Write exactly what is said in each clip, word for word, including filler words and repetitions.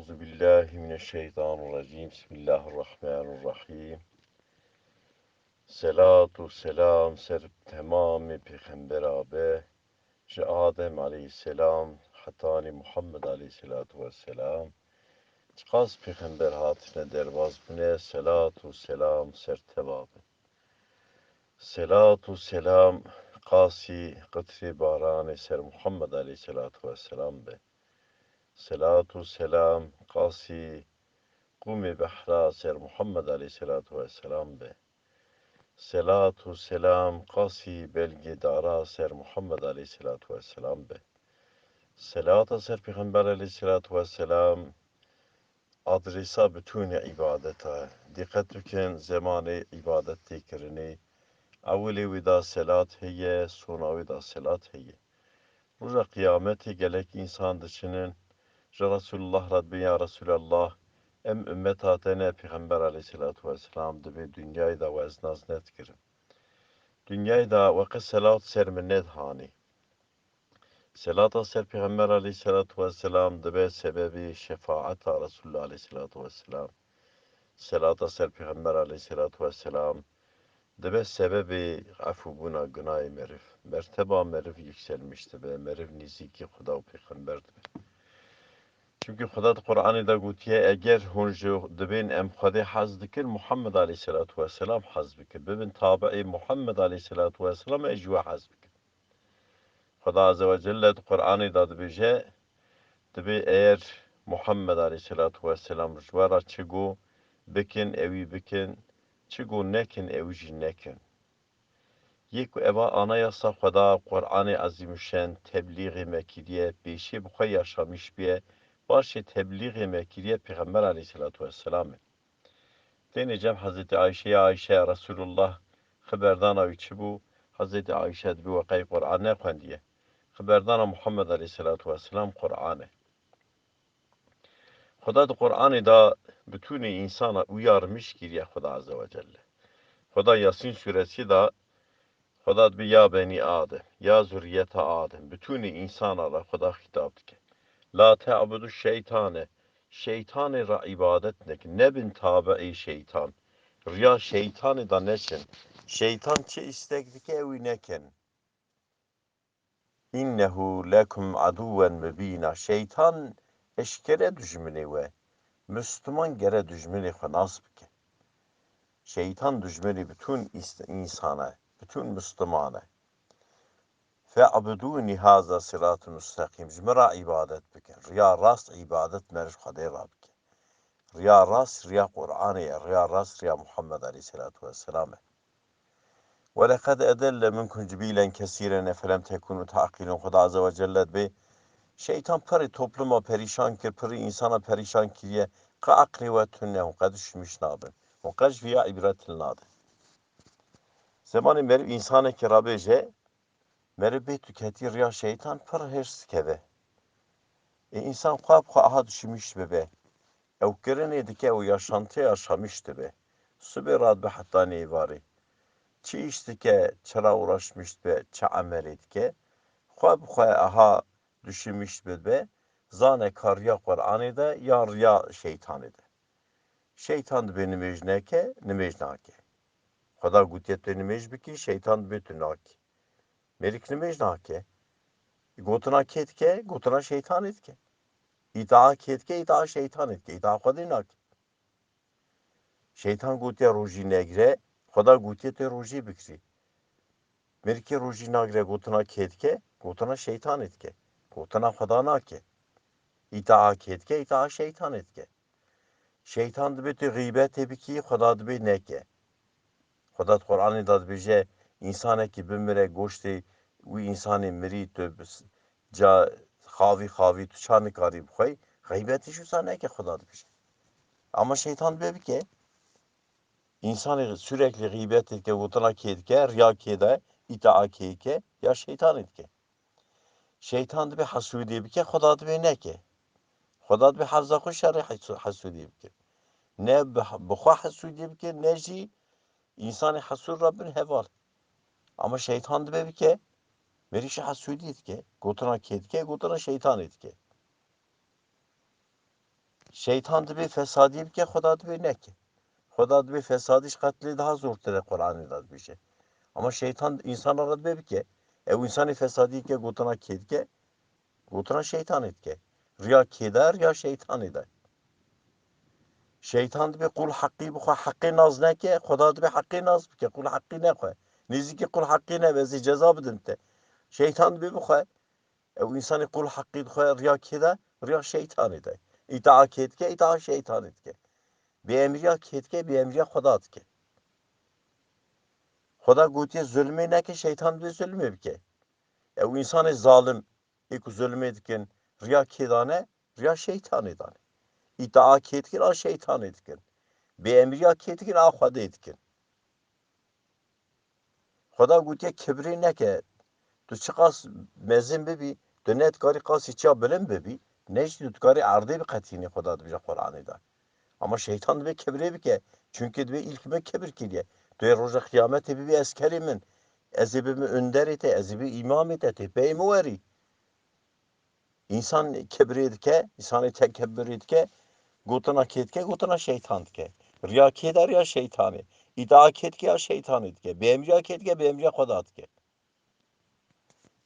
Euzu billahi mineşşeytanirracim. Bismillahirrahmanirrahim. Selat û selam ser temamê pêxembera be, ji Adem aleyhisselam hetanî Muhammed aleyhisselatu vesselam. Çiqas pêxember hatine derbas bûne, selat û selam ser teva be. Selat û selam qasî qitrê baranê ser Muhammed aleyhisselatu vesselam be. Selat û selam qasî qûmê behra ser Muhammed aleyhisselatu vesselam be. Selat û selam qasî belgê dara ser Muhammed aleyhisselatu vesselam be. Selata ser Pêxember aleyhisselatu vesselam adresa bitûnê îbadeta ye. Dîqet bikin, zemanê îbadet tê kirinê. Ewilê wê de selat heye, sona wê de selat heye. Roja qiyametê gelek însan diçinin, ji Resulullah re dibên, ya Resulallah, em ummeta te ne, Pêxember aleyhisselatu vesselam, dibê dinyayê de we ez nas nedikirim. Dinyayê de we qe selat ser min nedihanî. Selata ser Pêxember aleyhisselatu vesselam dibe sebebê şefaeta Resulullah aleyhisselatu vesselam. Selata ser Pêxember aleyhisselatu vesselam dibe sebebê efûbûna gunahê meriv. Merteba meriv yükselmiş dibe, meriv nêzîkî Xuda û Pêxember dibe. Çimkî Xuda di Qur'anê de gotiye, eger hûn ji dibên em Xwedê hez dikin, Muhammed aleyhisselatu vesselam hez bikin. Bibin tabi'ê Muhammed aleyhisselatu vesselam, ez ji we hez bikim. Xuda Azze ve Celle di Qur'anê de dibêje, dibê eger Muhammed aleyhisselatu vesselam ji we re çi got bikin, ewî bikin, çi got nekin, ewî jî nekin. Yê ku eva anayasa Xuda, Qur'anê Azîmuşşen, teblîxê me kiriye, pêşê bi xwe yaşamîş biye, paşê teblîxê me kiriye Pêxember aleyhisselatu vesselam e. Tênê cem Hezretî Ayşe, ya Ayşe, Resulullah xiberdana wî çi bû? Hezretî Ayşe dibê we qey Qur'an nexwendiye. Xiberdana Muhammed aleyhisselatu vesselam Qur'an e. Xuda di Qur'anê de bitûnê însana uyarmiş kiriye Xuda Azze ve Celle. Xuda Yasin suresî de Xuda dibê ya benî Adem, ya zurriyeta Adem, bitûnê însana re Xuda xîtab dike. La te'budu şeytane, şeytanê re îbadet nekin, nebin tabi'ê şeytan. Riya şeytanê de neçin. Şeytan çi îstek dike, ewî nekin. Înnehu lekum aduwen mubîna. Şeytan eşkere dijminê we. Misliman gere dijminê xwe nas bike. Şeytan dijminê bitûn îs-, însan e, bitûn misliman e. Fe'budûnî haza siratun mustaqîm. Ji min re îbadet bikin. Riya rast îbadet me ji Xwedê re bike. Riya rast riya Qur'anê ye, riya rast riya Muhammed aleyhisselatu vesselam e. Weleqed edelle minkum cibîlen kesîren efelem tekûnû te'qîlûn. Xuda Azze ve Celle dibê, şeytan pirî topluma perîşan kir, pirî însana perîşan kiriye, qe eqlê we tune, hûn qe dişmîş nabin. Hûn qe ji viya îbret li nadin. Zemanê meriv însanekî rabêje, meriv bê tu ketî riya şeytan pir hêrs dikeve. Ê însan xwe bi xwe aha dişmîş bibe. Ew kirinê dike û yaşantê yaşamîş dibe. Sibê radibe heta nêvarê. Çi îş dike, çi ra uğraşmîş dibe, çi emelê dike, xwe bi xwe aha dişmîş bibe, zane ka riya Qur'anê de yan riya şeytanê de. Şeytan dibê nimêj neke, nimêj nake. Xweda gotiye tu nimêj bikî, şeytan dibê tu nakî. Mêrik nimêj nake. Gotina kê dike? Gotina şeytanê dike. Îtaa kê dike? Îtaa şeytanê dike. Îtaa Xwedê nake. Şeytan gotiye rojî negire, Xweda gotiye tu rojî bikirî. Mêrikê rojî nagire, gotina kê dike? Gotina şeytanê dike. Gotina Xweda nake. Îtaa kê dike? Îtaa şeytanê dike. Şeytan dibê tu xîbetê bikî, Xweda dibê neke. Xweda di Qur'anê de dibêje, însanekî bimire, goştê wî însanê mirî tu bis-, ca xavî xavî tu ça nikarî bixwey, xîbetê ji wisa neke, Xweda dibêje. Ama şeytan dibê bike. Însanê sürekli xîbetê dike, gotina kê dike, riya kê de, îtaa kê dike, ya şeytanê dike. Şeytan dibê hesûdê bike, Xweda dibê neke. Xweda dibê heza xwe şerê hesû-, hesûdê bike. Ne bi, bi xwe hesûdê bike, ne jî însanê hesûd re bin heval. Ama şeytan dibê bike, mêrîşê hesûdê dike, gotina kê dike, gotina şeytanê dike. Şeytan dibê fesadî bike, Xweda dibê neke. Xweda dibê fesadî ji qetlê daha zortir e, Qur'anê de dibêje. Ama şeytan însana re dibê bike. Ew însanê fesadî dike, gotina kê dike? Gotina şeytanê dike. Riya kê de? Riya şeytanê de. Şeytan dibê qul heqî bixwe, heqê nas neke, Xweda dibê heqê nas bike, qul heqî nexwe. Nêzîkî qul heqî nebe, ez ê ceza bidim te. Şeytan dibê bixwe. Ew însanê qul heqî dixwe, riya kê de? Riya şeytanê de. Îtaa kê dike? Îtaa şeytanê dike. Bêemriya kê dike? Bêemriya Xweda dike. Xweda gotiye zulmê neke, şeytan dibê zulmê bike. Ew însanê zalim ê ku zulmê dikin, riya kê dane? Riya şeytanê dane. Îtaa kê dikin? A şeytanê dikin. Bêemriya kê dikin? A Xwedê dikin. Xweda gotiye, kibrê neke. Tu çiqas mezin bibî, tu ne dikarî qasî çiya bilind bibî, ne jî tu dikarî erdê biqetînî, Xweda dibêje Qur'anê de. Ama şeytan dibê kibrê bike. Çunkî dibê îlk min kibir kiriye. Tu yê roja qiyametê bibî eskerê min. Ez ê bibim önderê te, ez ê bibim îmamê te, tê peyê min werî. Însan kibrê dike, însanê tekebburê dike, gotina kê dike? Gotina şeytan dike. Riya kê de? Riya şeytanê. Îtaa kê dike? Ya şeytanê dike. Bêemriya kê dike? Bêemriya Xweda dike.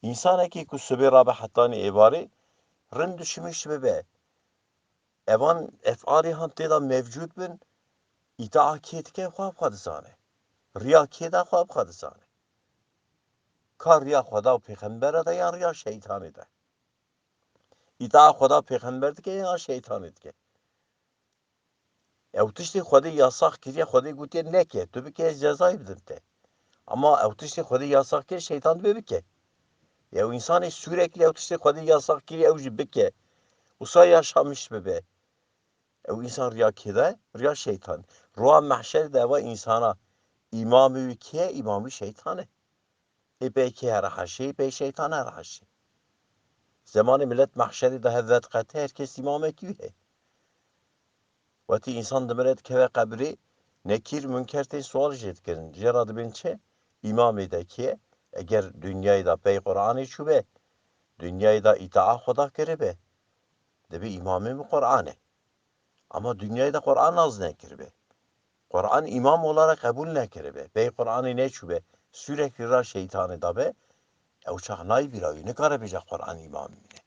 Însanekî ku sibê rabe hetanî êvarê, rind û şimîş bibe. Evan ef'alê han tê de mevcûd bin, îtaa kê dike? Xwe bi xwe dizane. Riya kê de? Xwe bi xwe dizane. Ka riya Xweda û Pêxembera de, yan riya şeytanê de? Îtaa Xweda, Pêxember dike, yan şeytanê dike? Ew tiştê Xwedê yasax kiriye, Xwedê gotiye neke, tu bike, ez cezayê bidim te. Ama ew tiştê Xwedê yasax kiriye, şeytan dibê bike. Ew însanê sûrekî ew tiştê Xwedê yasax kiriye, ew jî bike. Wisa yaşamiş bibe. Ew însan riya kê de? Riya şeytan. Roja mehşerê de eva însana îmamê wî kê ye? Îmamê wî şeytan e. Ê pey kê here heşê? Ê pey şeytan here heşê. Zemanê milet mehşerê de hev vediqete, her kes îmamekî wî heye. Wetî însan dimire dikeve qebrê, Nekîr, Munker tên sual jê dikirin. Jê re dibên çi? Îmamê te kê ye? Eger dinyayê de pey Qur'anê çûbe, dinyayê de îtaa Xweda kiribe, dibê îmamê min Qur'an e. Ama dinyayê de Qur'an nas nekiribe. Qur'an îmam olarak qebûl nekiribe. Pey Qur'anê neçûbe, sûrekî ra şeytanê dabe, ew çax nayê bîra wî, nikare bêje Qur'an îmamê min e.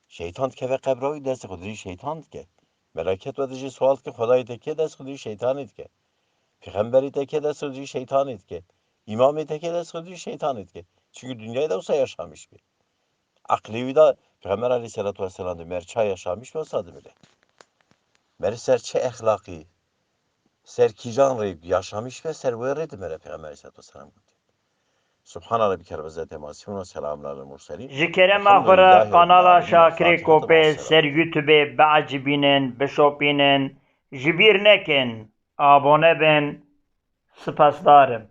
Şeytan dikeve qebra wî, destê xwe dirî şeytan dike. Meleket we dijî sual dike, Xwedayê te kê? Dest xwe dirî şeytanê dike. Pêxemberê te kê? Dest xwe dirî şeytanê dike. Îmamê te kê? Dest xwe dirî şeytanê dike. Çunkî dinyayê de wisa yaşamiş bî. Eqlê wî de Pêxember aleyhisselatu vesselam de mer ça yaşamiş be, wisa dimire. Mer ser çi exlaqî, ser kîjan rê yaşamiş be, ser wê rê dimire, Pêxember aleyhisselatu vesselam gotiye. Subhana Rabbike Rabbil İzzeti Amma Yasifun ve Selamun Alel Murselin. Ji kerema xwe re Elhamdülillahi Rabbil kanala Alemin. Şakirê Fatiha Kopê Temasselam. Ser YouTube biecibînin, bişopînin, ji bîr nekin, abone bin, sipasdar im.